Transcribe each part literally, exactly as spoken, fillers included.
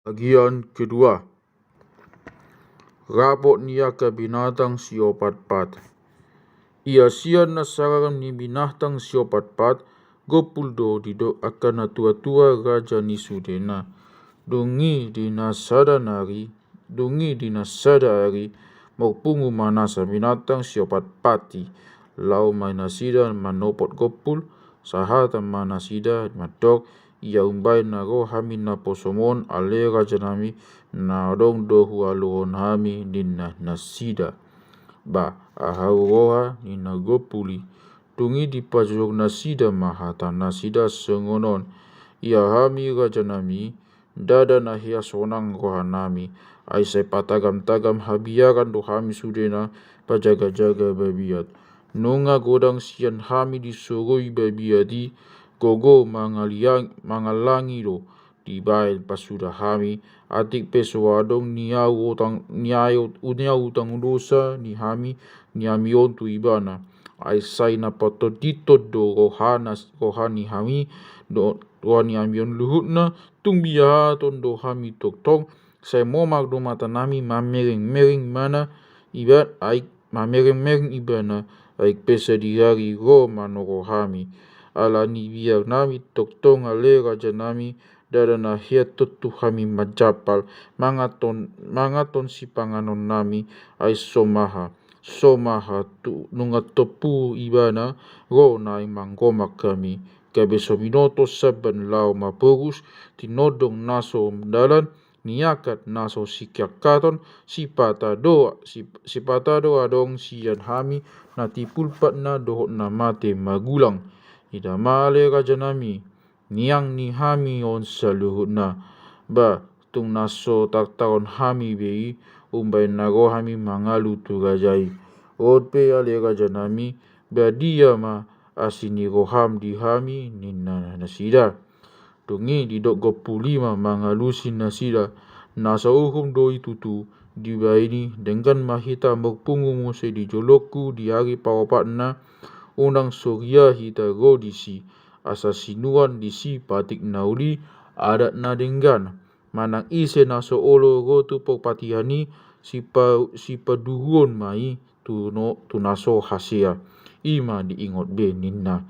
Bagian kedua. Rapot ni angka binatang siopatpat. Ia sian na saragan ni binatang siopatpat, gompul do didok angka na tuatua raja ni sudena. Dung i di na sada nari, dung i di na sada ari, marpungu ma nasa binatang siopatpat i. Laho ma nasida manopot gompul, sahata ma nasida mandok, ia umbaen na ro hami naposomon, ale rajanami, na adong do hualuhon hami, ninna nasida. Ba, aha huroha, ninna gompul i. Dung i dipajojok nasida ma hata nasida songon on. Ia hami rajanami, ndada na hea sonang rohanami, ai sai patagamtagam habiaran do hami sudena pajagajaga babiat. Nunga godang sian hami disoroi babiat i, gogo mangaliang-, mangallangi do dibaen pasuda hami, atik pe so adong niau utang, niau, niau utang dosa ni hami, ni hami on tu ibana. Ai sai na patonditon do rohana, roha ni hami, do, roha ni hami on luhutna, tung biahaton do hami tongtong, sai momar do matanami mamerengmereng ibana, iba-, ai mamerengmereng ibana, ai pe sadihari ro manoro hami. Ala ni biarnami tongtong ale rajanami, ndada na hea tontu hami manjampal, mangaton, mangaton sipanganonnami, ai somaha, somaha tu nunga tompu ibana, ro naeng manggomak hami. Gabe so binoto samban laho maporus, tinondong na so dalan, niangkat na so siangkaton, sipata do, sip-, sipata do adong sian hami, na tipulpatna dohot na mate magulang. Ida ma ale rajanami, niang ni hami on saluhutna. Ba, tung na so tartaon hami be i, umbaen na ro hami mangalu tu raja i. On pe ale rajanami, badia ma asi ni roham di hami, ninna nasida. Dung i didok gompul i ma mangalusi nasida, na sauhum do i tutu, dibaen i, denggan ma hita marpungu muse di jolongku di ari paopatna, unang soria hita ro disi, asa sinuan disi patik na uli, adat na denggan. Manang ise na so olo ro tu parpatian i, sipa-, sipaduruon ma i tu no-, tu na so hasea. I ma diingot be ninna.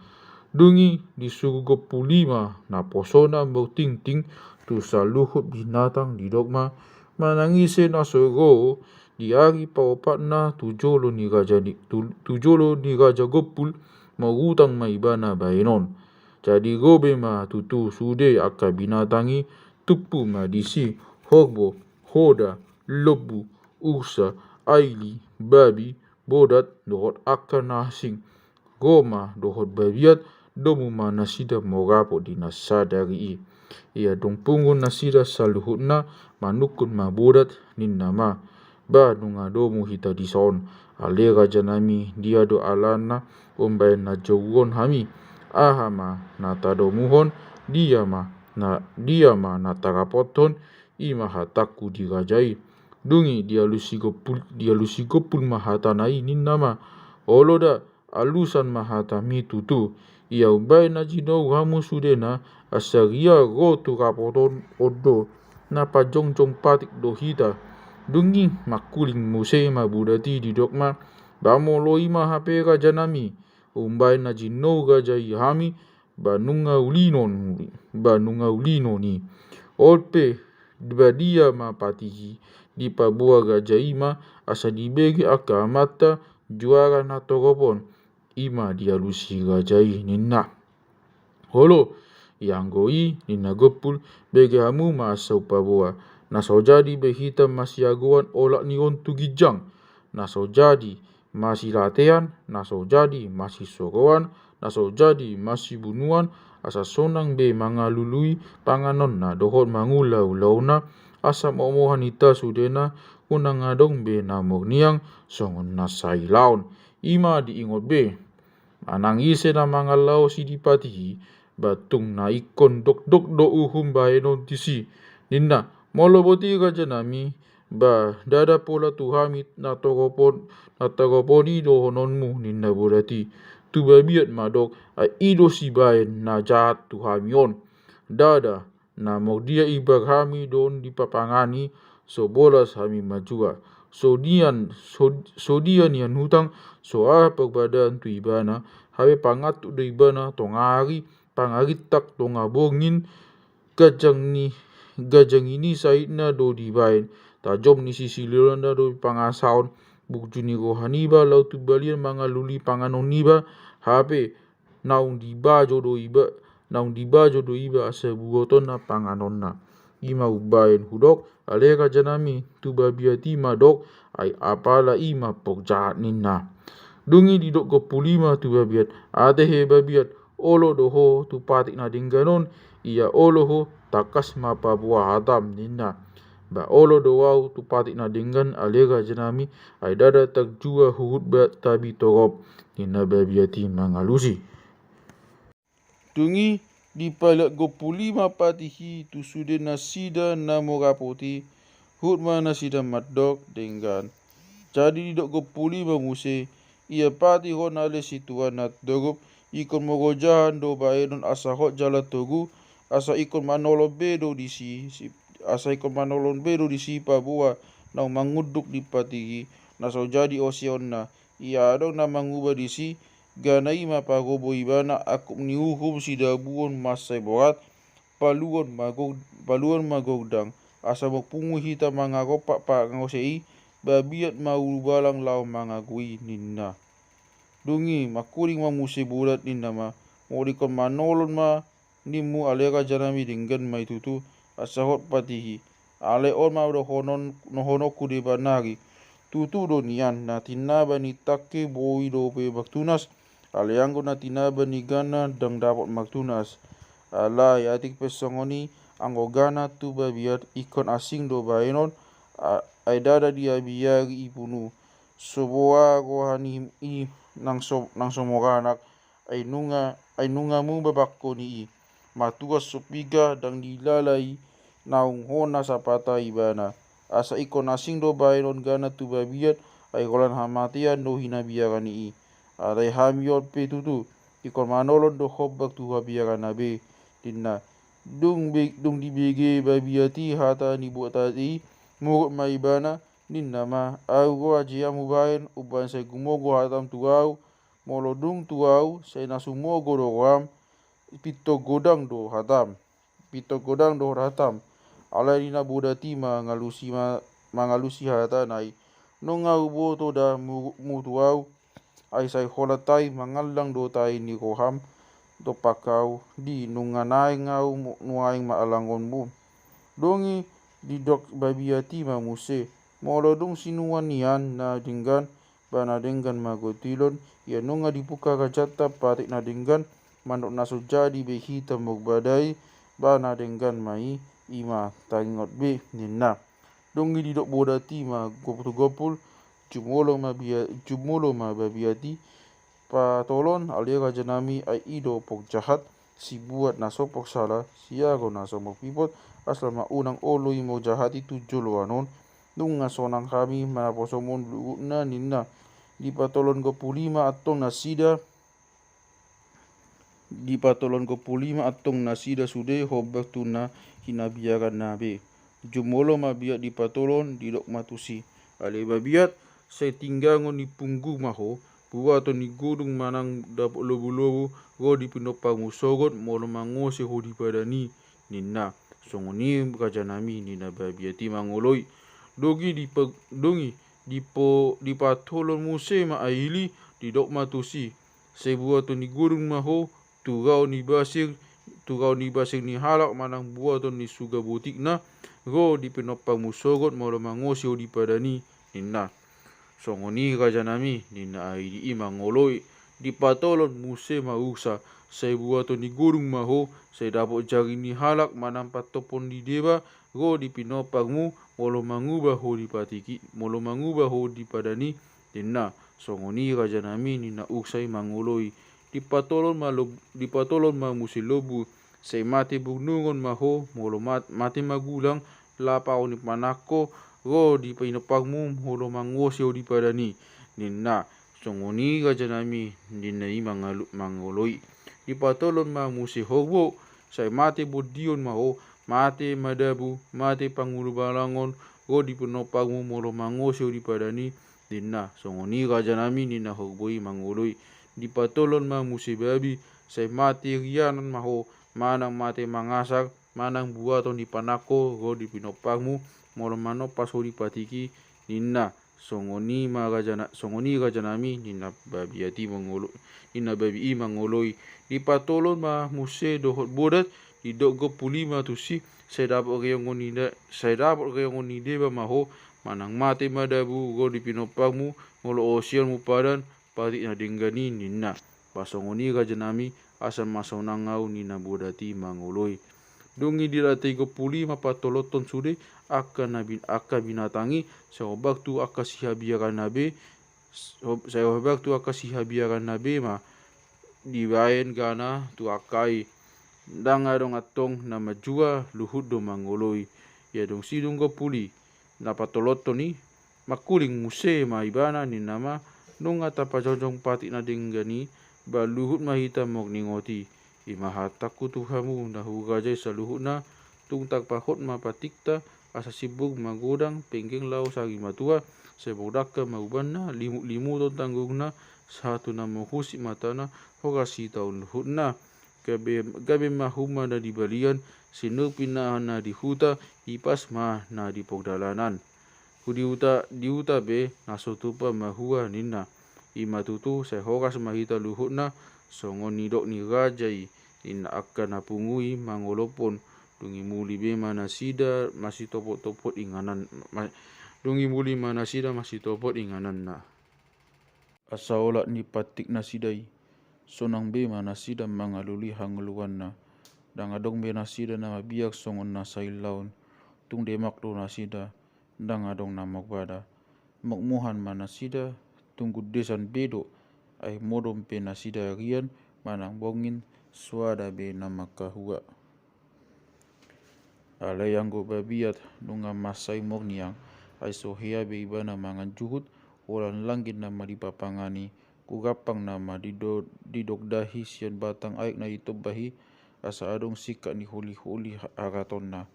Dung i disuru gompul i ma naposona martingting tu saluhut binatang didok ma, manang ise na so ro di ari paopatna tu jolo ni raja di, tu, tu jolo ni raja gompul, marutang ma ibana baenon. Jadi ro be ma tutu sude angka binatang i, tumpu ma disi, horbo, hoda, lombu, ursa, aili, babi, bodat, dohot angka na asing. Ro ma dohot babiat, domu ma nasida marapot di na sadari i. Ia dung pungu nasida saluhutna, manungkun ma bodat, ninna ma. Ba, nunga domu hita dison, ale rajanami, dia do alana, umbaen na jouon hami. Aha ma na tadomuhon, dia ma na, dia ma na tarapothon, i ma hatangku di raja i. Dung i dialusi gompul, dialusi gompul ma hatana i, ninna ma. Olo da, alusan ma hatami tutu. Ia umbaen na jinou hamu sudena, asa ria ro tu rapoton on do, na pajongjong patik do hita. Dung i mangkuling muse ma bodat i didok ma, ba molo i ma hape rajanami, umbaen na jinou raja i hami, ba nunga ulinon, ba nunga ulinon i. On pe, badia ma patik i, dipaboa raja i ma, asa dibege angka amanta, juara na torop on, i ma dialusi raja i ninna. Olo, ianggo i ninna gompul, bege hamu ma asa hupaboa, na so jadi be hita masiagoan olat ni on tu ginjang, na so jadi masilatean, na so jadi masisoroan, na so jadi masibunuan, asa sonang be mangalului panganonna dohot mangulaulaonna, asa momohan hita sudena, unang adong be na murniang songon na sailaon. I ma diingot be. Manang ise na mangallaosi di patik i, ba tung na ingkon dokdok do uhum baenon disi. Ninna, molo boti rajanami, ba ndada pola tu hami na torop on, na torop on i dohononmu, ninna bodat i. Tu babiat ma dok, ai i do sibaen na jahat tu hami on. Ndada, Na molo dia iba hami do on dipapangani, so bolas hami manjua. So dia, so, so dia nian hutang, so aha parbadaan tu ibana, hape pangantuk do ibana tonga ari, pangarintak tonga borngin, ganjang ni, ganjang ni sahitna do dibaen, tajom ni sisilihonna do dipangasaon, burju ni roha niba laho tu balian mangalului panganon niba, hape naung dibajo do iba, naung dibajo do iba asa buotonna panganonna. I ma umbahen hudok, ale rajanami, tu babiat i ma dok, ai apala i ma porjahat ninna. Dung i didok gompul i ma tu babiat, ate he babiat, olo do ho tu patik na denggan on, ia olo ho tangkas ma paboa hatam ninna. Ba olo do au tu patik na denggan ale rajanami, ai ndada tarjua huhut ba tabi torop, ninna babiat i mangalusi. Dung i dipaliat gompul i ma patik i tu sude nasida na mora poti, huhut ma nasida mandok denggan. Jadi didok gompul i ma muse, ia patik on ale situan na torop, ingkon manggojahan do baenon asa hot jala togu, asa ingkon manolon be do disi, si, asa ingkon manolon be do disi paboa naung mangunduk di patik i, na so jadi oseonna, ia adong na manguba disi, gana i ma pagobo ibana angkup ni uhum sidabuon mansai borat, paluon ma gog-, paluon ma gondang, asa mampungu hita mangarompak pangose i, babiat ma ulubalang laho mangago i ninna. Dung i mangkuling ma muse bodat ninna ma, molo ingkon manolon ma nimmu ale rajanami denggan ma i tutu, asa hot patik i. Alai on ma dohonon, dohononku deba nari. Tutu do nian na tinaba ni tangke boi dope martunas, alai anggo na tinaba ni gana ndang dapot martunas. Alai atik pe songon i, anggo gana tu babiat ingkon asing do baenon, a-, ai ndada diabiari i punu. So boa roha ni i nang so, nang so mora anak, ai nunga, ai nunga muba bangko ni i. Matuas so piga ndang dilala i naung hona sapata ibana. Asa ingkon asing do baenon gana tu babiat, ai holan hamatean do hinabiaran ni i. Alai hami on pe tutu, ingkon manolon do hombar tu habiaranna be, ninna. Dung be-, dung dibege babiat i hata ni bodat i, muruk ma ibana, ninna ma, au ro aji amu baen, umbahen sai gumogo hatam tu au, molo dung tu au, sai na sumogo do roham, pintor godang do hatam. Pintor godang do hatam. Alai ninna bodat i mangalusi ma-, mangalusi hatana i. Nunga huboto da murukmu tu au, ai sai holan tahi mangallang do tahi ni roham dompak au, di nunga naeng au mu-, nuaeng maalangonmu. Dung i didok babiat i ma muse, molo dung sinuan nian na denggan, ba na denggan ma gotilon, ia nunga dibuka rajanta patik na denggan, mandok na so jadi be hita marbadai, ba na denggan ma i, i ma taringot be, ninna. Dung i didok bodat i ma gompul tu gompul, jumolo ma bia-, jumolo ma babiat i, patolon ale rajanami ai i do porjahat, sibuat na so porsala, siago na so marpipot, asal ma unang olo i marjahat i tu joloan on, nunga sonang hami manaposomon luhutna ninna. Dipatolon gompul i ma antong nasida, dipatolon gompul i ma antong nasida sude hombar tu na hinabiaranna be. Jumolo ma biat dipatolon didok ma tusi. Ale babiat, sai tinggangon ni punggu ma ho, buaton ni godung manang dapot lobu-lobu, ro di pinomparmu sogot molo mangose ho di padan i, ninna. Songon i rajanami ninna babiat i mangoloi. Dung i dipa-, dung i dipo-, dipatolon muse ma aili, didok ma tusi. Sai buaton ni godung ma ho, tu raon ni basir, tu raon ni basir ni halak manang buaton ni suga botikna, ro di pinomparmu sogot molo mangose ho di padan i, ninna. Songon i rajanami, ninna aili i mangoloi, dipatolon muse ma ursa, sai buaton ni godung ma ho, sai dapot jari ni halak manang pantophon ni deba, ro di pinomparmu, molo manguba ho di patik i, molo manguba ho di padan i, ninna. Songon i rajanami ninna ursa i mangoloi. Dipatolon ma lob-, dipatolon ma muse lobu, sai mate burnungon ma ho, molo mat-, mate magulang, lapaon ni panangko, ro di pinomparmu, molo mangose ho di padan i, ninna. Songon i rajanami ninna i mangalu-, mangoloi. Dipatolon ma muse horbo, sai mate bondion ma ho, mate madabu, mate pangulu balangon, ro di pinompakmu molo mangose ho di padan i, ninna. Songon i rajanami, ninna horbo i mangoloi. Dipatolhon ma muse babi, sai mate rianan ma ho, manang mate mangasar, manang buaton ni panangko, ro di pinompakmu molo manompas ho di patik i, ninna. Songon i ma rajana, songon i rajanami, ninna babi i mangolo, ninna babi i mangoloi. Dipatolhon ma muse dohot bodat, didok gompuli ma tusi, sai dapot reongon ni da, sai dapot reongon ni deba ma ho, manang mate madabu, ro di pinompakmu molo oseonmu padan patik na denggan i, ninna. Pasongon i rajanami, asa ma sonang ahu, ninna bodat i mangoloi. Dung i dilatei gompuli ma patolothon sude angka na bin, angka binatang i, sai hombar tu angka sihabiaranna be, sai hombar tu angka sihabiaranna be ma dibaen gana tu angka i. Ndang adong antong na manjua, luhut do mangoloi. Ia dung sidung gompuli na patolothon i, mangkuling muse ma ibana, ninna ma, nunga tapajongjong patik na denggan i, ba luhut ma hita mok ningot i. I ma hatangku tu hamu na hurajai saluhutna, tung tarpahot ma patikta, asa simbur magodang, penggeng laho sari matua, sai bordangka ma ubanna, limutlimuton tanggurna, sahat tu na mangusik matana, horas hita on luhutna. Gabe, gabe ma huma na di balian, sinur pinahan na di huta, ipas ma na di pardalanan. Hu di huta, di huta be na so tupa mahua, ninna. I ma tutu, sai horas ma hita luhutna, songon nidok ni raja i, ninna angka na pungu i mangolophon. Dung i muli be ma nasida masitopot-topot inganan, ma, dung i muli ma nasida masitopot ingananna. Asa olat ni patik nasida i, sonang be ma nasida mangalului hangoluanna. Ndang adong be nasida na mabiar songon na saillaon. Tung demak do nasida, ndang adong na marbada. Mokmohan ma nasida, tung gundesan be do, ai modom pe nasida arian, manang bongin, soada be na mangkahua. Alai anggo babiat nunga mansai mok niang, ai so hea be ibana mangan juhut, holan langgit nama dipapangani, kugampang nama dido-, didokdahi sian batang aek na ditombahi, asa adong singkat ni holi-holi ha-, haratonna.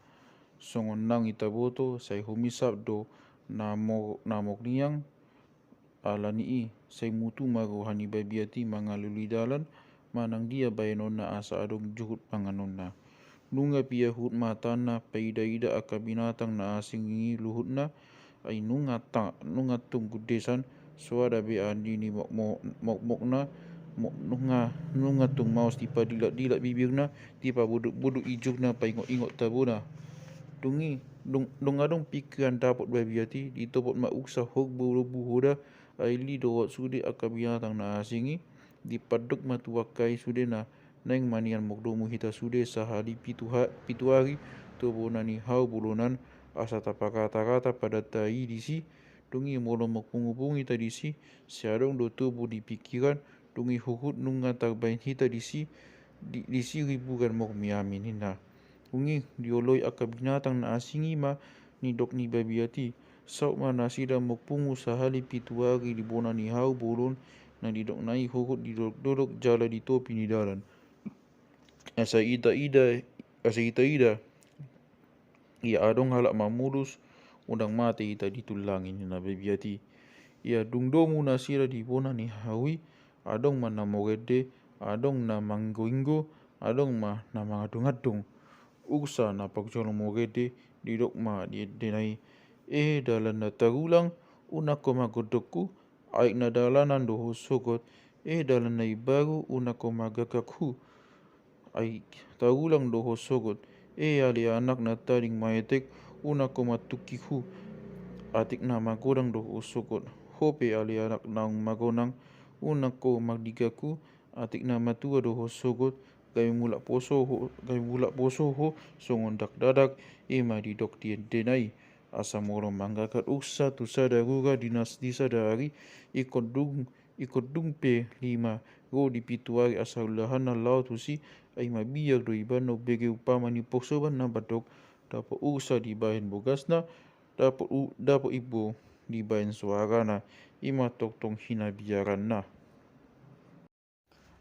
Songon naung itaboto, sai humisap do na mo-, na mok niang, Ala ni i, sai mutu ma roha ni babiat i mangalului dalan, manang dia baenonna asa adong juhut panganonna. Nunga piahut matana paida-ida angka binatang na asing i luhutna, ai nunga ta-, nunga tung gundesan, soada be andi ni mok-, mo-, mokmokna, mo-, nunga, nunga tung maos dipadilak-dilak bibirna, dipaboduk-boduk injurna paingot-ingot tabona. Dung i, dung, dung adong pingkiran dapot babiat i, ditopot ma uksa horbo lombu hoda, ai li dohot sude angka binatang na asing i, dipandok ma tu angka i sudena, naeng ma nian mok domu hita sude sahali pitu ha-, pitu ari, tu bona ni hau bolon an, asa taparata-rata padanta i disi, dung i molo mok pungu-pungu hita disi, sai adong do tubu ni pingkiran, dung i huhut nunga tarbaen hita disi, di, disi riburan mok miami ninna. Dung i dioloi angka binatang na asing i ma nidok ni babiat i, saut ma nasida mok pungu sahali pitu ari di bona ni hau bolon, na nidokna i huhut didolok-dolok jala di topi ni dalan. Asa ita ida, asa ita ida, ia adong halak mamulus, unang mate hita ditullangi ninna babiat i. Ia dung domu nasida di bona ni hau i, adong ma na marende, adong na manginggo-inggo, adong ma na mangandung-andung. Uksa na parjolo marende, didok ma di endena i, e dalan na tarulang, unang ho magondonghu, aek na dalanan do ho sogot, e dalan na imbaru, unang ho magagakhu. Aek tarulang do ho sogot, e ale anak na tading maetek, unang ho matungkikhu. Atik na magodang do ho sogot, ho pe ale anak naung magonang, unang ho magdigakhu. Atik na matua do ho sogot, gabe mulak poso ho, gabe mulak poso ho, songon dakdadak, i ma didok di endena i. Asa molo manggagat uksa tu sada rura di nas-, di sada ari, ingkon dung, ingkon dung pe lima, ro di pitu ari asa ulahanna laho tusi, ai mabiar do ibana umbege umpama ni porsoban na mandok, dapot uksa dibahen bogasna, dapot u-, dapot imbo dibahen soarana, i ma tongtong hinabiaranna.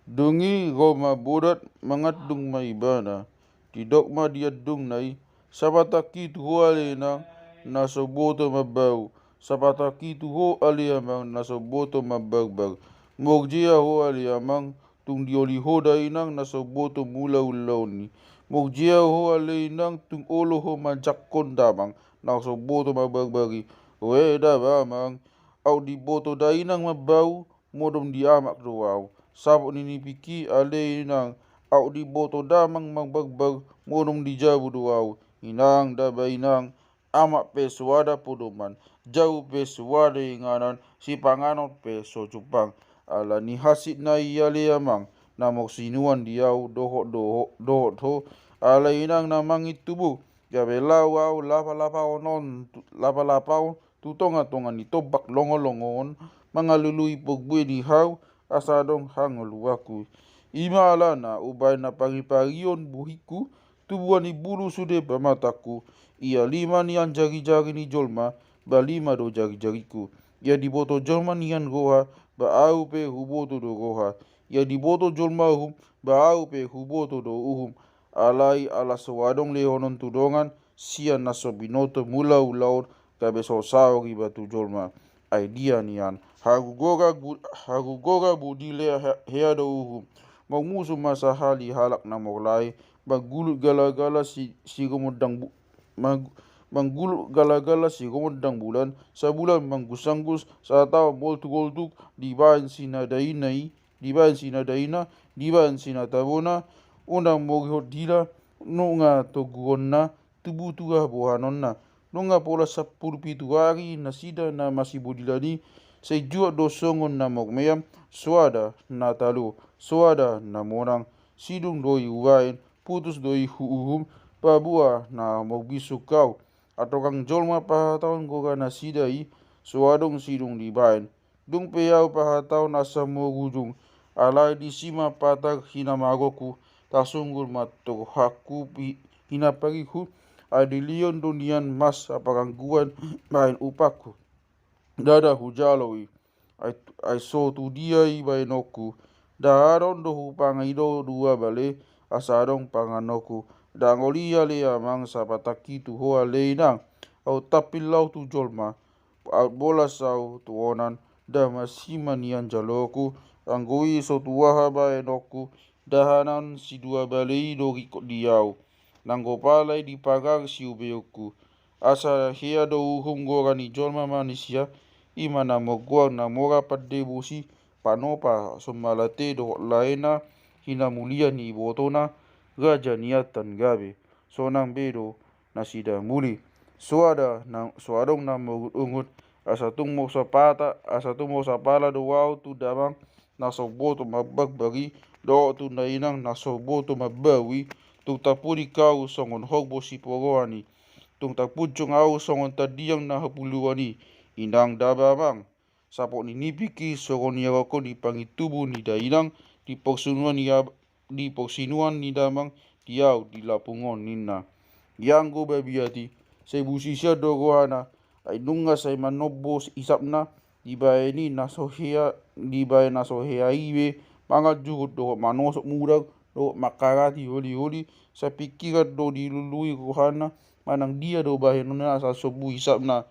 Dung i ro ma bodat mangandung ma ibana, didok ma di andungna i, Sapatangki tu ho ale inang, na so boto mambau. Sapatangki tu ho ale amang, na so boto mambagbag. Mok jea ho ale amang, tung dioli ho dainang, na so boto mulaulaon i. Mok jea ho ale inang, tung olo ho manjangkon damang, na so boto mambagbag i. Oe damang, aut diboto dainang mambau, modom di amak do au. Saput ni nipingki ale inang, aut diboto damang mambagbag, modom di jabu do au. Inang, daba inang, amak pe so ada podoman, jabu pe so ada inganan, sipanganon pe so jumpang. Ala ni hansit na i ale amang, na mok sinuan di au dohot, dohot, dohot ho, ala inang na mangintubung, gabe laho au lapalapaon on, lapalapaon tu tongatonga ni tombak longolongo on, mangalului pombue ni hau, asa adong hangoluanku. I ma alana umbahen na pariparon bohingku, tubuan ni bulu sude pamatangku. Ia lima nian jarijari ni jolma, ba lima do jarijaringku. Ia diboto jolma nian roha, ba au pe huboto do roha. Ia diboto jolma uhum, ba au pe huboto do uhum. Alai ala so adong lehonon tu dongan, sian na so binoto mulaulaon, gabe so saor iba tu jolma. Ai dia nian, haru gora bu-, haru gora budi lea he-, hea do uhum. Mok musu ma sahali halak na mok lae, manggulut galagala si-, sigomondang bu-, mang-, manggulut galagala sigomondang bulan, sabulan manggusanggus, sataon moltukgoltuk, dibaen sinadaina i, dibaen sinadaina, dibaen sinatabona, unang mori hot dila, nunga toguonna, tubu tua bohanonna. Nunga pola sampulu pitu ari nasida na masibodilan i, sai juat do songon na mok meam, soada na talo, soada na monang, sidung do i hubaen, putus do i huuhum, paboa na mok bisuk au. Antong jolma pahataon gora nasida i, so adong sidung dibaen. Dung pe au pahataon asa mok ujung, alai disi ma patar hinamagoku, tasunggul ma tohangku pi-, hinaparihut, ai dilehon do nian mas hapangangguan baen upahku. Ndada hujalo i, ai, ai so tu dia i baenonku, ndada on do hupangido dua bale, asa adong panganonku. Ndang olo i ale amang, sapatangki tu ho ale inang, aut tampil au tu jolma, aut bolas au tu onan, damang i ma nian jaloonku. Anggo i so tu aha baenonku, dahanan sidua bale i do ringkot di au. Nanggo pala i dipagar siubeonku. Asa hea do uhum gora ni jolma manisia, i ma na mok goar na mora pande bosi, panopa somba late dohot laena, hinamulian ni ibotona, raja ni atan gabe. Sonang be do nasida muli. Soada na, so adong na maungutungut, asa tung mok sapata, asa tung mok sapala do au tu damang, na so boto mambagbag i, dohot tu dainang na so boto mambau i, tung tarpuding au songon horbo siporoan i, tung tarpunjung au songon tandiang na hapuluan i, inang daba amang. Saput ni nipingki songon i, anggo di pangintubu ni dainang, di porsinuan ni ab-, di porsinuan ni damang, di au di lapung on ninna. Ianggo babiat i, sai busian do rohana, ai nunga sai manombo isapna, dibaen i na so hea, dibaen na so hea i be, mangan juhut dohot manosok mudar, dohot mangkarati holioli, sai pingkiran do dilului rohana, manang dia do bahenonna asa sombu isapna.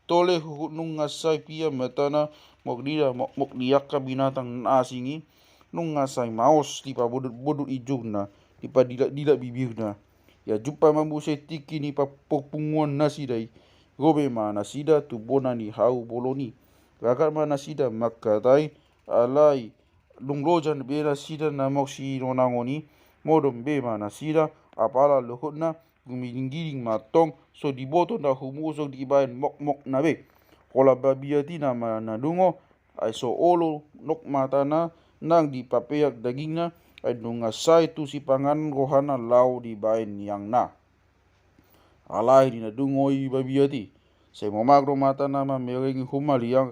Tole huhut nunga sai pian matana, mok dida, mok, mok di angka binatang na asing i, nunga sai maos dipabodutbodut injurna, dipadilakdilak bibirna. Ia jumpa ma muse tingki ni pa-, parpunguan nasida i, ro be ma nasida tu bona ni hau bolon i. Ragad ma nasida mangkatai, alai dung loja be nasida na mok sinonangon i, modom be ma nasida, apala luhutna, gumidinggiding ma antong, so diboto na humusok dibaen mokmokna be. Holan babiat i nama na dungo, ai so olo nok matana, nang dipapeak dagingna, ai nunga sai tu sipanganon rohana laho dibaen niangna. Alai di na dungo i babiat i, sai momar do matana mamereng humaliang,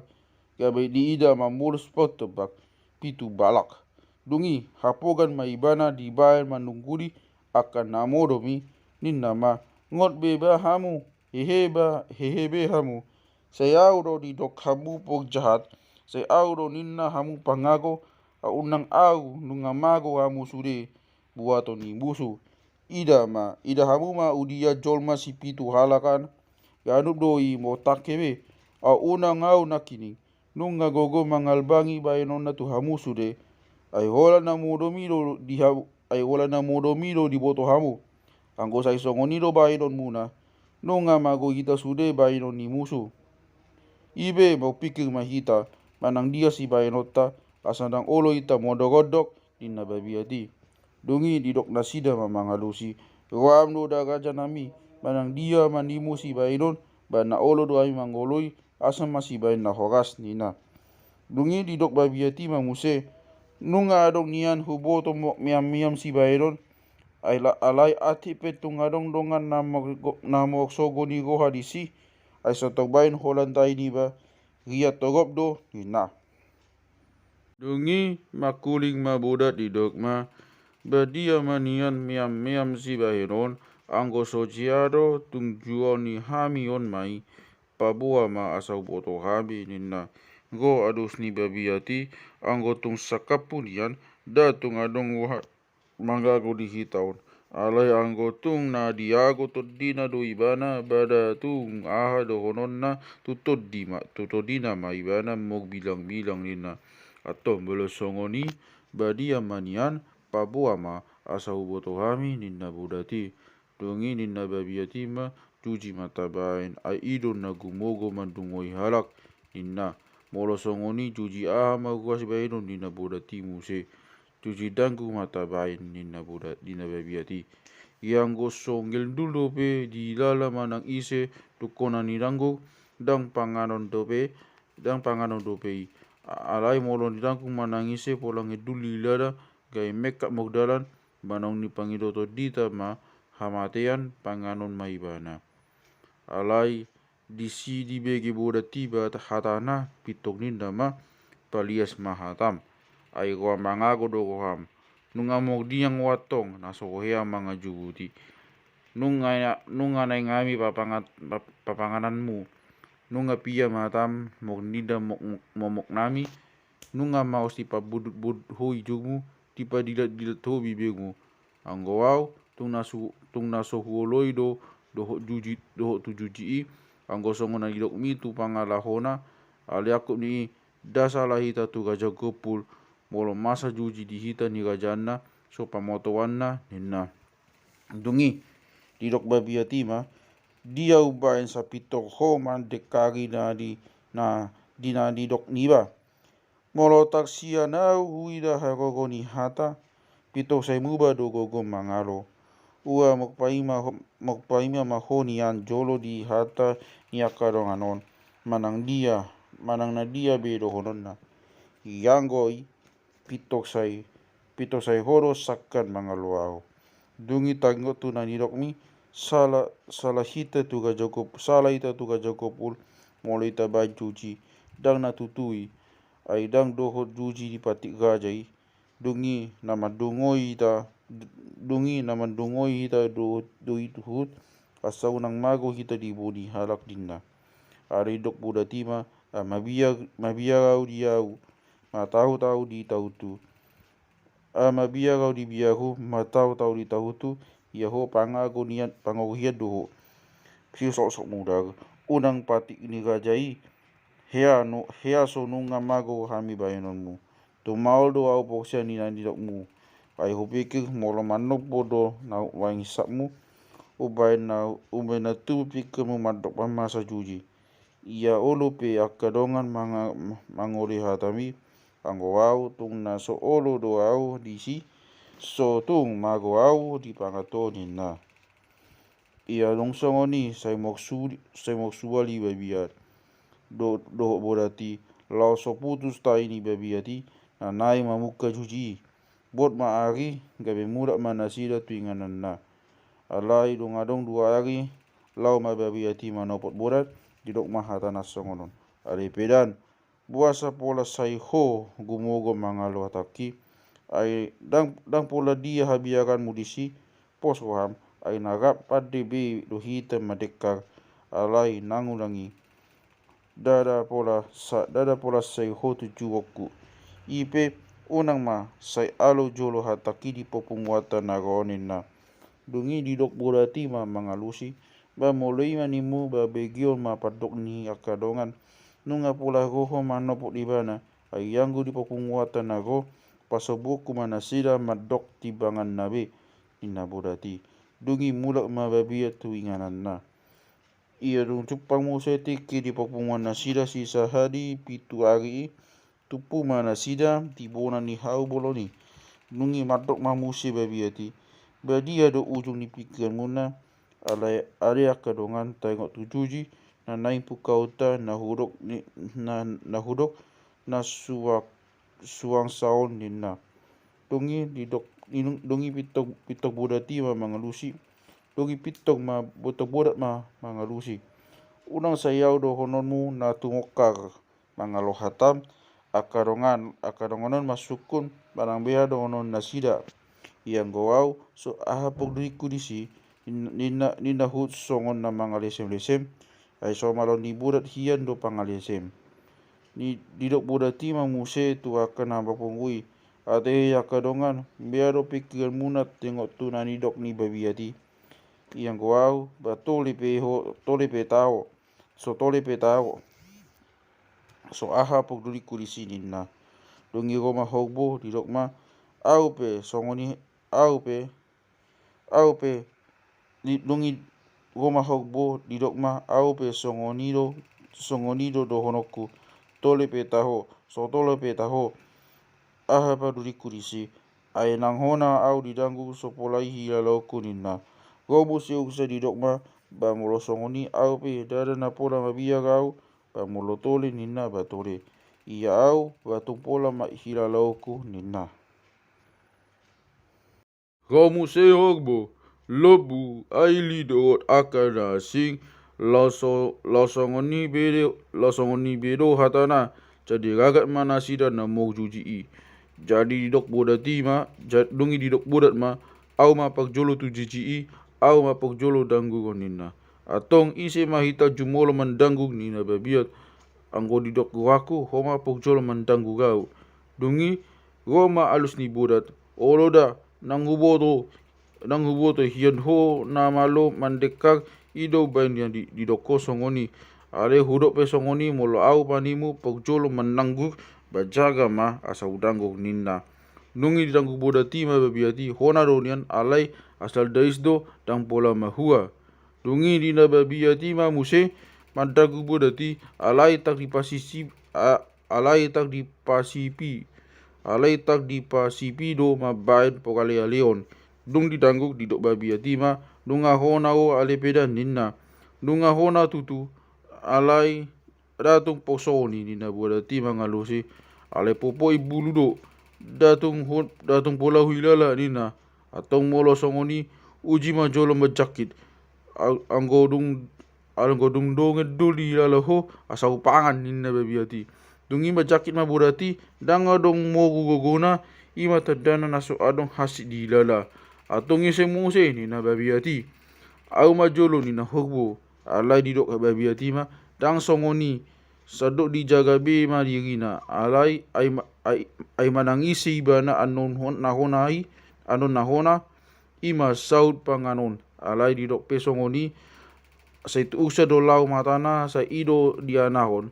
gabe diida mamolus portombak pitu balak. Dung i, hapogan ma ibana dibaen manungguli angka na modom i, ninna ma, ngot be ba hamu, hehe ba, hehe be hamu. Sai au do didok hamu porjahat, sai au do ninna hamu pangago, ai unang au nunga mago hamu sude, buaton ni musu. Ida ma, ida hamu ma udian jolma sipitu halak an. Ganup do i motangke be. Au unang au nangkining. Nunga gogo mangalbangi baenonna tu hamu sude. Ai holan na modom i do di hamu, ai holan na modom i do diboto hamu. Anggo sai songon i do baenonmuna, nunga mago hita sude baenon ni musu. I be, maupingkir ma hita, manang dia sibaenonta, asa ndang olo hita modok-odok, ninna babiat i. Dung i didok nasida ma mangalusi, roham do da rajanami, manang dia ma nimu sibaenon, ba na olo do hami mangoloi, asa ma sibaen na horas, ninna. Dung i didok babiat i ma muse, nunga adong nian huboto mok meam-meam sibaenon, ai la-, alai atik pe tung adong dongan na mok-, na mok sogo ni roha disi, ai so tarbaen holan tai niba, riat torop do, ninna. Dung i mangkuling ma Bodat didok ma, ba dia ma nian meam-meam sibaenon, anggo so jea do tung juaon ni hami on ma i, paboa ma asa huboto hami, ninna. Ro adus ni babiat i, anggo tung sangkaphu nian, da tung adong roha mangago di hita on. Alai anggo tung na diago tondina do ibana, ba da tung aha dohononna, tu tondi ma, tu tondina ma ibana mok bilang-bilang, ninna. Antong molo songon i, ba dia ma nian, paboa ma asa huboto hami, ninna Bodat i. Dung i ninna babiat i ma, juji ma tabaen, ai i do na gumogo mandungoi halak, ninna. Molo songon i juji aha ma ruas baenon, ninna Bodat i muse. Juji danggur ma tabaen, ninna Bodat, ninna babiat i. Ia anggo so ngelndul dope dilala manang ise tungkona ni danggur, ndang panganon dope, ndang panganon dope i. A-, alai molo ni danggur manang ise pola ngelndul dilala, gabe mengkap mok dalan, ba naung nipangido tondita ma hamatean, panganon ma ibana. Alai disi dibege Bodat i ba hatana, pintor ninna ma, palias ma hatam. Ai roha mangago do roham. Nunga mok diang ho antong, na so hea mangajubuti. Nunga, nunga naeng hami papangan-, pap-, papangananmu. Nunga piam hatam, mok ninna mok-, momoknami. Nunga maos dipabudut-budut ho injurmu, dipadilat-dilat ho bibirmu. Anggo au, tung na su-, tung na so huoloi do, dohot juji, dohot tu juji i, anggo songon na nidokmi tu pangalahona, alai angkup ni i, nda sala hita tu raja gompul, molo masa juji di hita ni rajanna, so pamotoanna, ninna. Dung i, didok babiat i ma, dia umbaen sapintor ho mandengkari na di, na, di na nidok niba. Molo tarsian au huida haroro ni hata, pintor sai muba do gogo mangalo. Ua mok paima ho-, mok paima ma ho nian jolo di hata ni angka dongan on, manang dia, manang na dia be dohononna. Ianggo i, pintor sai, pintor sai ho do sangkan mangalo au. Dung i taringot tu na nidokmi, sala, sala hita tu raja gop-, sala hita tu raja gompul, molo hita baen juji, ndang na tutu i, ai ndang dohot juji di patik raja i, dung i na mandungoi hita, dung i na mandungoi hita do, do i tuhut, asa unang mago hita di buni halak ninna. Alai didok Bodat i ma, ah, mabiar, mabiar au di au, matahut au di tahuthu. Ah, mabiar au di biarhu, matahut au di tahuthu, ia ho pangago nian, pangago hian do ho. Sisoksok mudar, unang patik ni raja i, hea nu-, hea so nunga mago hami baenonmu. Tung maol do au porsea ni na nidokmu. Ai hupikir molo manompo do na umbaen hisapmu, umbaen na, umbaen na tubu pingkirmu mandok mamasa juji. Ia olo pe angka dongan manga-, mangoli hatami, anggo au tung na so olo do au disi, so tung mago au di pangato ninna. Ia dung songon i sai mok su-, sai mok sual i babiat do-, dohot Bodat i, laos so putus tai ni babiat i, na naeng mamungka juji i. Bot ma ari, gabe mulak ma nasida tu ingananna. Alai dung adong dua ari, laho ma babiat i manopot Bodat, didok ma hatana songon on. Ale pedan, boasa pola sai ho gumogo mangalo hatangki, ai ndang, ndang pola dia habiaranmu disi, pos roham, ai na rap pande be do hita mandengkar, alai nang unang i. Ndada pola sa-, ndada pola sai ho tu jugongku. I pe, unang ma sai alo jolo hatangki di papunguanta na ro on ninna. Dung i didok borat i ma mangalusi: Ba molo i ma ninmu, ba begeon ma pandok ni angka dongan. Nunga pola ro ho manopot ibana, ai anggo di parpunguanta na ro, pasombuonku ma nasida mandok timbanganna be, ninna borat i. Dung i mulak ma babiat tu ingananna. Ia dung jumpang muse tingki di parpunguan nasida sisahali pitu ari i, tumpu ma nasida di bona ni hau bolon i. Dung i mandok ma muse babiat i: Badia do ujung ni pingkiranmuna, ale, ale angka dongan, taingot tu juji na naeng pungkaonta, na hudok ni, na, na hudok na suak suang saon, ninna. Dung i didok, dung i pintor, pintor bodat i ma mangalusi. Dung i pintor ma, pintor bodat ma mangalusi: Unang sai au dohononmu na tumongkar mangalo hatam, angka dongan, angka dongan on ma sungkun manang beha dohonon nasida. Ianggo au, so aha pogdingku disi, ninna, ninna huhut songon na mangalesem-lesem, ai so malo ni bodat hian do pangalesem. Ni, didok bodat i ma muse tu angka na marpungu i: Ate he angka dongan, beha do pingkiranmuna taingot tu na nidok ni babiat i? Ianggo au, ba tole pe ho, tole pe taho, so tole pe taho. So aha pogdingku disi, ninna. Dung i ro ma horbo, didok ma: Au pe songon i, au pe, au pe, di, dung i ro ma horbo, didok ma: Au pe songon i do, songon i do dohononku. Tole pe taho, so tole pe taho. Aha pogdingku disi? Ai nang hona au didanggu so pola i hilalaonku, ninna. Ro muse ursa, didok ma: Ba molo songon i, au pe ndada na pola mabiar au, ba molo tole, ninna, ba tole. Ia au, ba tung pola ma hilalaonku, ninna. Ro muse horbo, lombu, aili dohot angka na asing, laos so, laos songon i be do, laos songon i be do hatana, jadi ragam ma nasida na marjuji i. Jadi didok bodat i ma, ja-, dung i didok bodat ma: Au ma parjolo tu juji i, au ma parjolo dangguron, ninna. Antong ise ma hita jumolo mandanggur, ninna babiat. Anggo didok rohangku, ho ma parjolo mandanggur au. Dung i ro ma alus ni bodat: Olo da, nang huboto, nang huboto hian ho na malo mandengkar, i do umbahen na di, didok ho songon i. Alai hudok pe songon i, molo au ma ninmu parjolo mandanggur, ba jaga ma asa hudanggur, ninna. Dung i didanggur bodat i ma babiat i, hona do nian, alai asal dais do, ndang pola mahua. Dung i ninna babiat i ma muse mandanggur bodat i: Alai ndang dipasipi, a, alai ndang dipasipi, alai ndang dipasipi do mambahen pangalealeon. Dung didanggur, didok babiat i ma: Nunga hona ho ale pe da, ninna. Nunga hona tutu, alai ndang tung porsongon i, ninna bodat i mangalusi. Alai popot ni bulu do, ndang tung ho, ndang tung pola huhilala, ninna. Antong molo songon i, uji ma jolo manjangkit. A-, anggo dung, anggo dung dongan do dihilala ho, asa hupangan, ninna babiat i. Dung i manjangkit ma bodat i, ndang adong moru gogona, i ma tandana na so adong hansit dihilala. Antong ise muse, ninna babiat i. Au ma jolo, ninna horbo. Alai didok babiat i ma: Ndang songon i, sandok dijaga be ma dirina. Alai ai ma-, ai, ai manang ise ibana annon hon-, na hona i, annon na hona, i ma saut panganon. Alai didok pe songon i, sai tu ursa do laho matana, sai i do dianahon.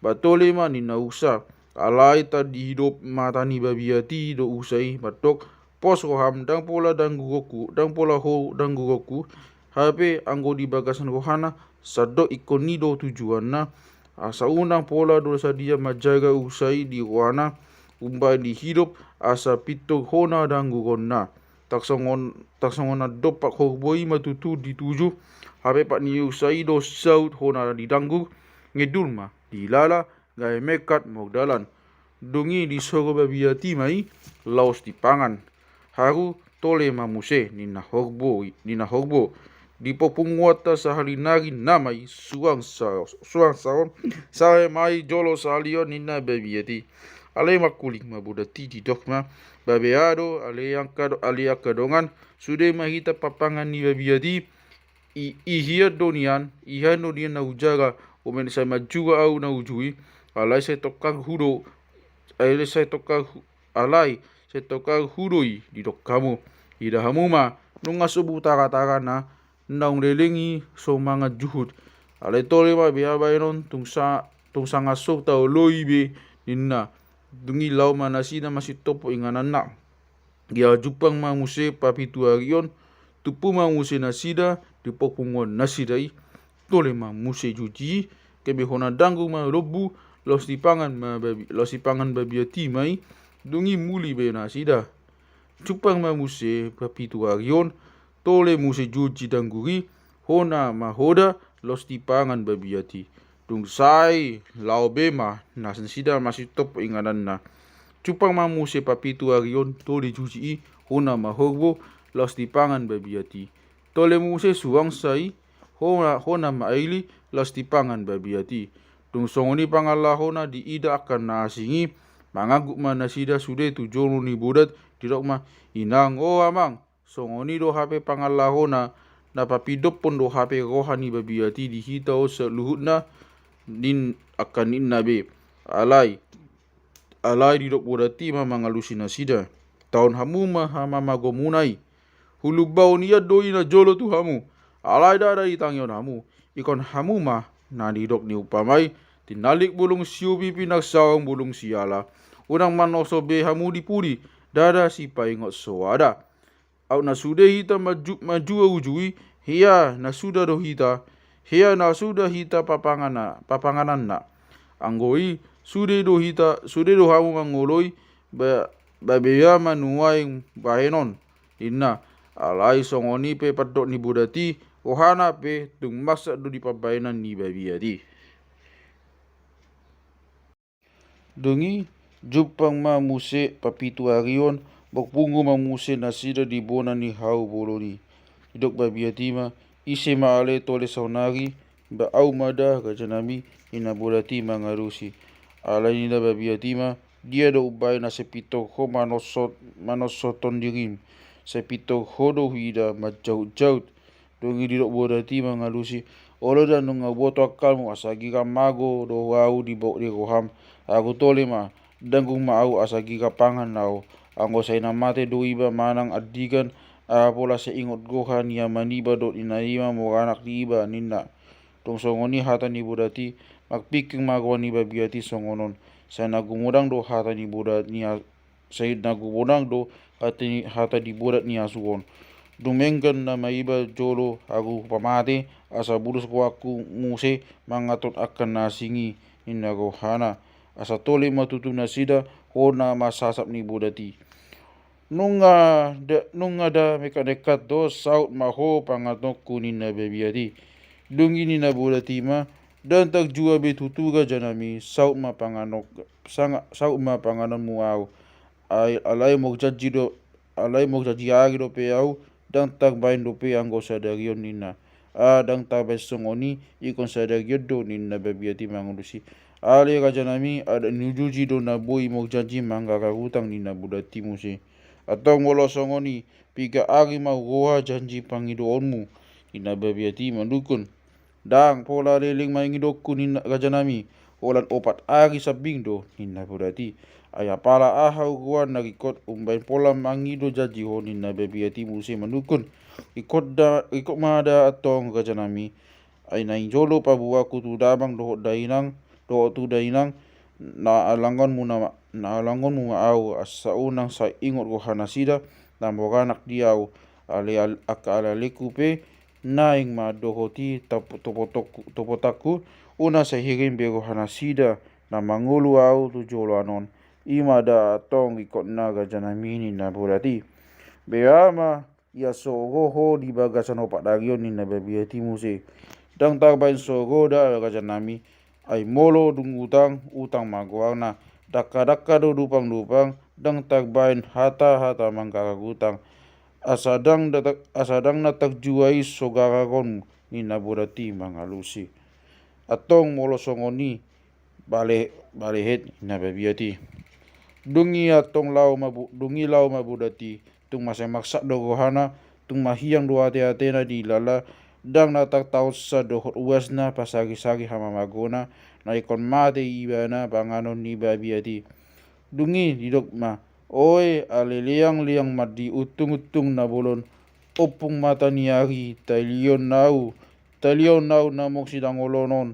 Ba tole ma, ninna ursa. Alai ndang dihidop mata ni babiat i do ursa i, mandok: Pos roham, ndang pola dangguronku, ndang pola ho dangguronku. Hape anggo di bagasan rohana, sandok ingkon i do tujuanna. Asa unang pola do sadia manjaga ursa i di rohana, umbahen dihidop, asa pintor hona dangguronna. Tarsongon, tarsongon na dompak horbo i ma tutu dituju, hape pat ni ursa i do saut hona didanggur, ngedur ma dihilala, gabe mengkat mardalan. Dung i disoro babiat i ma i laos dipangan. Haru, tole ma muse, ninna horbo i, ninna horbo. Di parpunguanta sahali nari nama i suang sa-, suang saon, sae ma i jolo sahali on, ninna babiat i. Alai mangkuling ma bodat i, didok ma: Ba beha do, ale angka do-, ale angka dongan, sude ma hita papangan ni babiat i. I, i hian do nian, i hian do nian na hujaga, umbahen sai manjua au na uju i, alai sai tongkang hu do, alai sai tongkang hu-, alai sai tongkang hu do i, didok hamu. Ida hamu ma, Nunga so butara-tara na naung leleng i so mangan juhut. Alai tole ma bea baenon, tung sa-, tung sanga so taoloi be ninna. Dung i laho ma nasida masitopot ingananna. Ia jumpang ma muse papitu ari on, tumpu ma muse nasida di parpunguan nasida i. Tole ma muse juji i, kebe hona danggu ma lombu, laos dipangan ma babi-, laos dipangan babiat i ma i. Dung i muli be nasida. Jumpang ma muse papitu ari on, tole muse juji danggur i, hona ma hoda, laos dipangan babiat i. Dung sae laho be ma nasida masitopot ingananna. Jumpang ma muse papitu ari on, tole juji i, hona ma horbo, laos dipangan babiat i. Tole muse suang sa i, hona, hona ma aili, laos dipangan babiat i. Dung songon i pangalahona diida angka na asing i, mangangguk ma nasida sude tu jolo ni bodat, didok ma, "Inang, o amang, songon i do hape pangalahona, na papidophon do hape roha ni babiat i di hita on saluhutna, ning angka ninna be. Alai, alai didok bodat i ma mangalusi nasida. Taon hamu ma hamamagomuna i. Hulumbaon ia do i na jolo tu hamu. Alai ndada ditangihon hamu. Ingkon hamu ma na nidok ni umpama i, tinallik bulung siubi pinarsaong bulung siala. Unang manoso be hamu di pudi, ndada sipaingot soada. Aut na sude hita maju, maju uju i, hea na suda do hita, hea na suda hita papangana, papangananna. Anggo i, sude do hita, sude do hamu mangoloi, ba-, babea ma nuaeng bahenon," ninna. Alai songon i pe pandok ni bodat i, rohana pe tung masak do di pambahenan ni babiat i. Dung i, jumpang ma muse papitu ari on, marpungu ma muse nasida di bona ni hau bolon i. Didok babiat i ma, "Ise ma ale tole saonari?" "Ba au ma da, rajanami," ninna bodat i mangalusi. Alai ninna babiat i ma, "Dia do umbahen na sai pintor ho manosot, manosothon dirim? Sai pintor ho do huida manjautjaut." Dung i didok bodat i mangalusi, "Olo da, nunga huboto angkalmu, asa gira mago do au di bo-, di roham. Ago tole ma, danggur ma au asa gira pangan au. Anggo sai na mate do iba manang andigan, apola sai ingot roha ni ama niba dohot ina niba mora anak di iba," ninna. Dung songon i hata ni bodat i, marpingkir ma roha ni babiat i songon on. Sai na gumodang do hata ni bodat ni a-, Sai na gumodang do hata ni, hata ni bodat ni asu on. "Dumenggan nama iba jolo ahu pamate, asa bulus rohangku muse mangaton angka na asing i," ninna rohana. Asa tole ma tutu nasida, hona ma sasap ni bodat i. "Nunga da, nunga da mekatnekat do, saut ma ho pangatonku," ninna babiat i. Dung i ninna bodat i ma, "Ndang tarjua be tutu, rajanami, saut ma panganok-, sanga-, saut ma panganonmu au. Ai, alai marjanji do, alai marjanji ari dope au, ndang tarbaen dope anggo sadari on," ninna. "Ah, ndang tarbaen songon i, ingkon sadari on do," ninna babiat i mangalusi. "Ale rajanami, adat ni juji do na boi marjanji manggarar utang," ninna bodat i muse. "Antong molo songon i, piga ari ma huroha janji pangidoonmu?" ninna babiat i mandungkun. "Ndang pola leleng ma ingidoonku, ninna, rajanami, holan opat ari sambing do," ninna bodat i. "Ai apala aha huroha na ringkot umbahen pola mangido janji ho?" ninna babiat i muse mandungkun. "Ringkot da, ringkot ma da antong, rajanami. Ai naeng jolo paboaonku tu damang dohot dainang, dohot tu dainang, na alangonmu na, na alangonmu ma au, asa unang sai ingot rohanasida na mora anak di au. Ale al-, angka alealengku pe naeng ma dohot i tap-, topotok-, topotangku, unang sai hirim be rohanasida na mangolu au tu joloan on. I ma da antong ringkotna, rajanami," ninna bodat i. "Bea ma ia so ro ho di bagasan opat ari on," ninna babiat i muse. "Ndang tarbaen so ro da, rajanami. Ai molo dung utang, utang ma goarna. Dangkadangka do dupangdupang, ndang tarbaen hatahata manggarar utang. Asa ndang da ta-, asa ndang na tarjua i so gararonmu," ninna bodat i mangalusi. "Antong molo songon i, bale-, balehet," ninna babiat i. Dung i antong laho ma bo-, dung i laho ma bodat i, tung mansai marsak do rohana, tung mahiang do ateatena di lala, ndang na tartaonsa dohot uasna pasarisari hamamagona, na ingkon mate ibana panganon ni babiat i. Dung i didok ma, "Oe, ale leangleang ma di untunguntung na bolon, ompung mata ni ari, talion nau, talion nau na mok sidangolon on.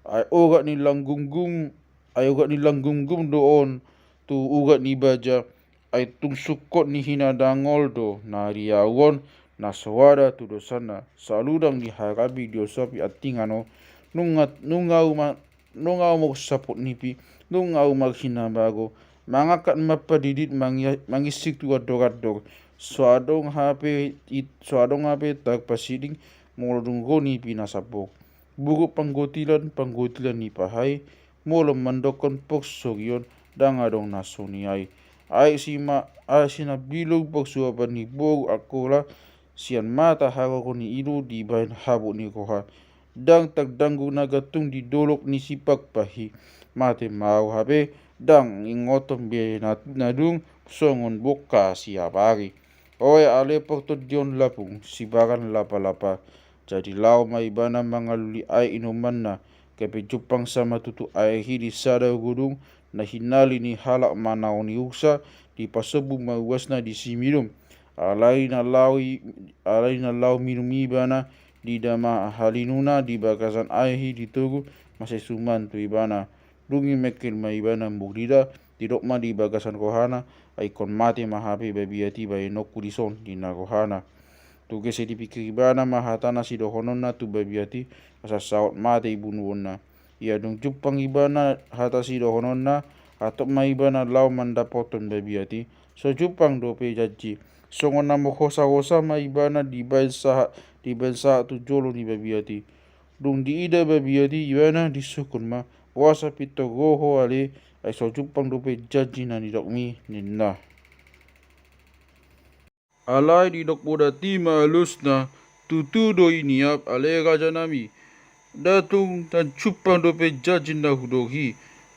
Ai ogat ni langgumgum, ai ogat ni langgumgum do on tu ugat ni baja. Ai tung sungkot ni hinadangol do na riau on, na soada tu dosanna, saludang di harapi diosopi antingan on. Nunga, nunga uma, nunga umok saput nipi, nunga umok hinabago, mangangkat ma padidit mangi-, mangisik tu andor-andor. So adong hape it-, so adong hape tarpasiding, molo dung ro nipi na sambok. Buruk panggotilan, panggotilan ni pahai, molo mandokkon pok sorion, ndang adong na so niai. Aek sima, aek sinambilung pok suapan ni boru angkola, sian mata haroro ni ilu dibahen habot ni roha. Ndang tardanggu na gantung di dolok ni simpang pahi. Mate ma au hape, ndang ingoton be na, na dung songon bongka siapari. Oe ale portondion lapung, sibaran lapa-lapa. Jadi laho ma ibana mangalului aek inumanna, gabe jumpang sa ma tutu aek i di sada godung, na hinali ni halak manaon ni ursa, dipasombu ma uasna di siminum. Alai na laho i-, alai na laho minum ibana, diida ma halinuna di bagasan aek i di toru, mansai suman tu ibana. Dung i mengkel ma ibana murida, didok ma di bagasan rohana, ai ingkon mate ma hape babiat i baenonku dison, ninna rohana. Dung ise dipikir ibana ma hata na sidohononna tu babiat i, asa saut mate i bunuonna. Ia dung jumpang ibana hata sidohononna, hatop ma ibana laho mandapothon babiat i. So jumpang dope janji. Songon na manghosa-hosa ma ibana dibaen sahat, dibaen sahat tu jolo ni babiat i. Dung diida babiat i ibana disungkun ma, boasa pintor ro ho ale, ai so jumpang dope janji na nidokmi, ninna. Alai didok bodat i ma alusna, tutu do i niap ale rajanami. Nda tung na jumpang dope janji na hudok i.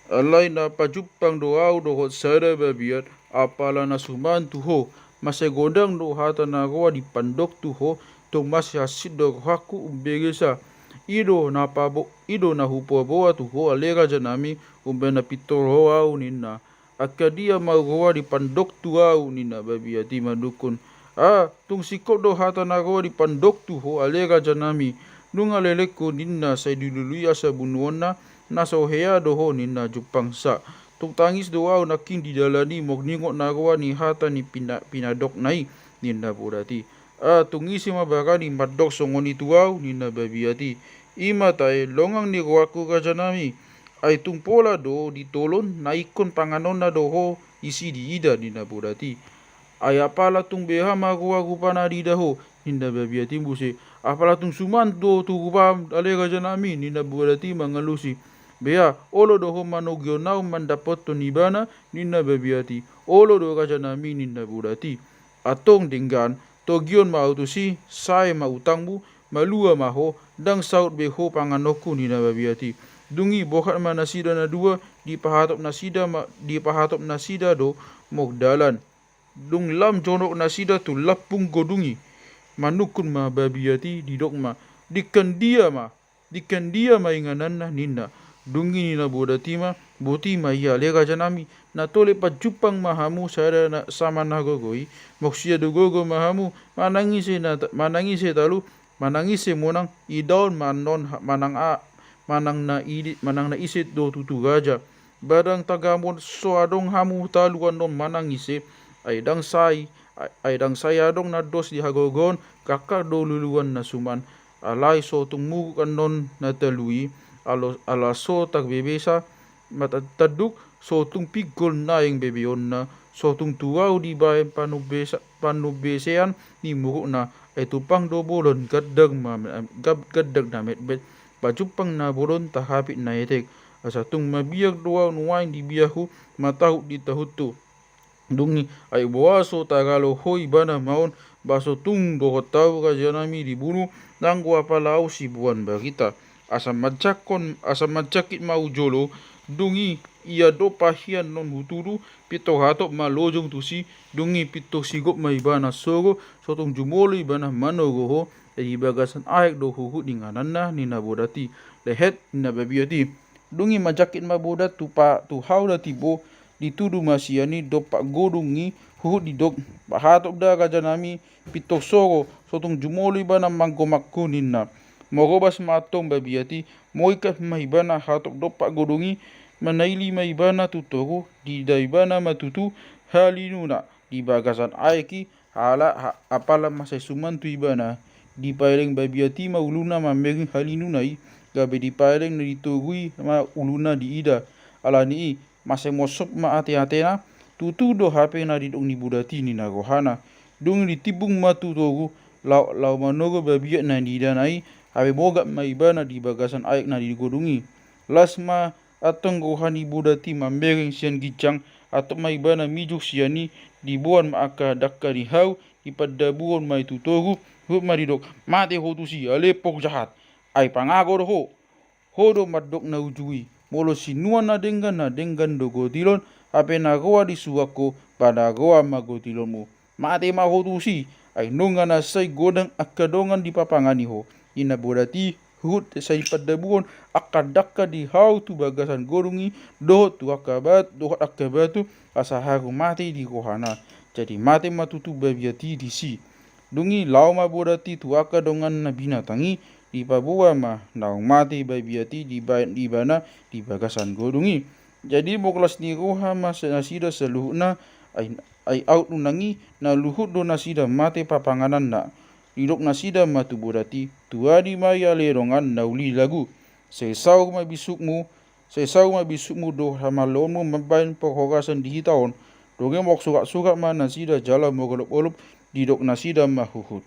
Alai na pajumpang do au dohot sada babiat, apala na suman tu ho, mansai godang do hata na roa dipandok tu ho, tung mansai hansit do rohangku umberesa. I do na pabo-, i do na hupaboa tu ho ale rajanami, umbahen na pintor ro au ninna. Angka dia ma roa dipandok tu au ninna babiat i manungkun. Ah, tung singkop do hata na roa dipandok tu ho ale rajanami. Nunga lelengku ninna sai dilului asa bunuonna, na so hea do ho ninna jumpang sa. Tung tangis do au nangkin di dalan i molo diingot na roa ni hata ni pina-, pinadokna i ninna bodat i. Ah, tung ise ma barani mandok songon i tu au ninna babiat i. I ma tahe longang ni rohangku rajanami. Ai tung pola do ditolon na ingkon panganonna do ho isi diida ninna bodat i. Ai apala tung beha ma roa rupana diida ho ninna babiat i muse. Apala tung suman do tu rupam ale rajanami ninna bodat i mangalusi. Beha, olo do ho manogihon au mandapothon ibana ninna babiat i. Olo do rajanami ninna bodat i. Antong denggan, togihon ma au tusi, sae ma utangmu, malua ma ho, ndang saut be ho panganonku ninna babiat i. Dung i borhat ma nasida na dua, dipahatop nasida ma, dipahatop nasida do mok dalan. Dung lam jonok nasida tu lampung godung i. Manungkun ma babiat i didok ma, dingkan dia ma, dingkan dia ma ingananna ninna. Dung i ninna bodat i ma, boti ma ia ale rajanami, na tole pajumpang ma hamu sada na sama na gogo i, mok sia do gogo ma hamu, manang ise na ta-, manang ise talu, manang ise monang, idaon ma annon ha-, manang a-, manang na idi-, manang na ise do tutu raja. Ba ndang tagamon so adong hamu talu annon manang ise, ai ndang sai, ai, ai ndang sai adong na dos di hagogoon, gakgak do luluan na suman. Alai so tung muruk annon na talu i, alo-, ala so tarbebesa, mata tanduk, so tung pinggol naeng bebeonna, so tung tu au dibaen panumbesa-, panumbesean ni murukna, ai tumpang do bolon gandang ma-, gab-, gandang na metmet, pajumpang na bolon tahapit na etek, asa tung mabiar do au nuaeng di biarhu, matahut di tahuthu. Dung i, ai boha so tagalo ho ibana ma on, ba so tung dohot au rajanami dibunu, nanggo apala au siboan barita. Asa manjangkon, asa manjangkit ma au jolo, dung i, ia do pahian non hutudu, pintor hatop ma lojong tusi, dung i pintor sigop ma ibana sogo, so tung jumolo ibana manoro ho, ai di bagasan aek do huhut ingananna ninna bodat i. Lehet ninna babiat i. Dung i manjangkit ma bodat tu pa-, tu hau da tibo, Ditudu ma sian i dompak godung i, huhut didok, "Pahatop da rajanami, pintor sogo, so tung jumolo ibana manggomangkon," ninna. Marobas ma antong babiat i, mangingkap ma ibana hatop dompak godung i, manaili ma ibana tu toru, diida ibana ma tutu halinuna di bagasan aek i, ala ha-, apala mansai suman tu ibana. Dipaeleng babiat i ma uluna mambereng halinuna i, gabe dipaeleng na di toru i ma uluna diida. Alani i, mansai mosop ma ate-atena, tutu do hape na didok ni bodat i ninna rohana. Dung i ditimbung ma tu toru, lao, lao manogor babiat na niidana i, hape mogap ma ibana di bagasan aek na di godung i. Las ma antong roha ni bodat i mambereng sian ginjang, antong ma ibana mijur sian i, diboan ma angka dangka ni hau, dipandabuhon ma i tu toru, huhut ma didok, "Mate ho tusi, ale porjahat! Ai pangago do ho! Ho do mandok na uju i, molo sinuan na denggan, na denggan do gotilon, hape na roa disuan ho, ba na roa ma gotilonmu. Mate ma ho tusi, ai nunga na sai godang angka dongan dipapangani ho." Ninna bodat i, huhut sai dipandabuhon angka dangka ni hau tu bagasan godung i, dohot tu angka bat-, dohot angka batu, asa haru mate di rohana. Jadi mate ma tutu babiat i disi. Dung i laho ma bodat i tu angka donganna binatang i, dipaboa ma naung mate babiat i dibaen ibana di bagasan godung i. Jadi mangkolas ni roha ma sa-, nasida saluhutna, ai, ai aut unang i, na luhut do nasida mate papangananna. Didok nasida ma tu bodat i, "Tuani ma i ale dongan na uli lagu. Sai saur ma bisukmu, sai saur ma bisukmu dohot hamaloonmu mambaen parhorasan di hita on." Dung i marsurak-surak ma nasida jala marolop-olop, didok nasida ma huhut,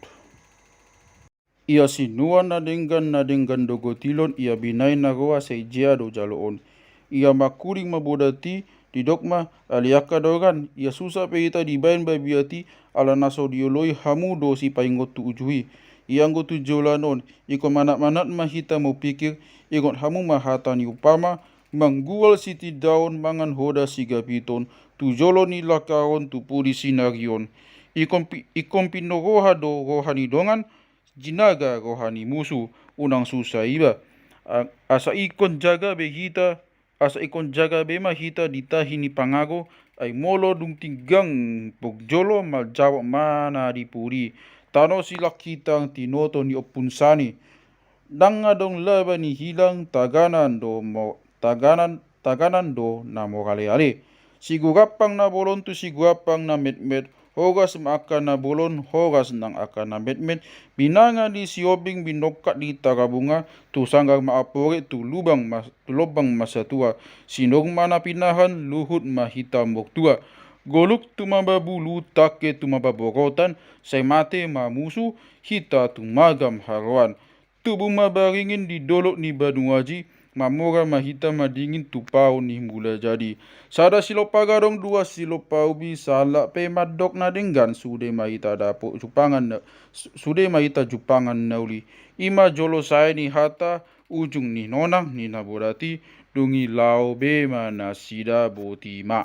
"Ia sinuan na denggan, na denggan do gotilon, ia binaen na roa sai jea do jaloon." Ia mangkuling ma bodat i, didok ma, "Ale angka dongan, ia susa pe hita dibaen babiat i, ala na so dioloi hamu do sipaingot tu uju i. Ia anggo tu joloan on, ingkon manat-manat ma hita mupikir, ingot hamu ma hata ni umpama, manggual sitindaon mangan hoda sigapiton, tu jolo ni langka on tu pudi sinari on. Ingkon pi-, ingkon pinoroha do roha ni dongan, jinaga roha ni musu, unang susa iba. A-, asa ingkon jaga be hita, asa ingkon jaga be ma hita di tahi ni pangago, ai molo dung tinggang pok jolo manjawab ma na di pudi. Tano silak hita tinoto ni ompun sani. Ndang adong laba ni hilang, taganan do mo-, taganan, taganan do na morale-ale. Sigugampang na bolon tu sigugampang na metmet, horas ma angka na bolon, horas nang angka na metmet, binanga di Sihombing, binongkak di Tarabunga, tu sanggar ma amporik, tu lubang ma-, tu lombang ma satua, sinur ma na pinahan, luhut ma hita mortua. Goluk tumaba bulu, tangke tumaba borotan, sai mate ma musu, hita tumagam haroan. Tubu ma baringin di dolok ni banua Aji, mamora ma hita madingin tu pau ni Mulajadi. Sada silompa gadong, dua silompa ubi, sahalak pe mandok na denggan, sude ma hita dapot jupangan na, su-, sude ma hita jupangan na uli. I ma jolo sae ni hata, ujung ni nonang ninna bodat i, dung i laho be ma nasida, boti ma.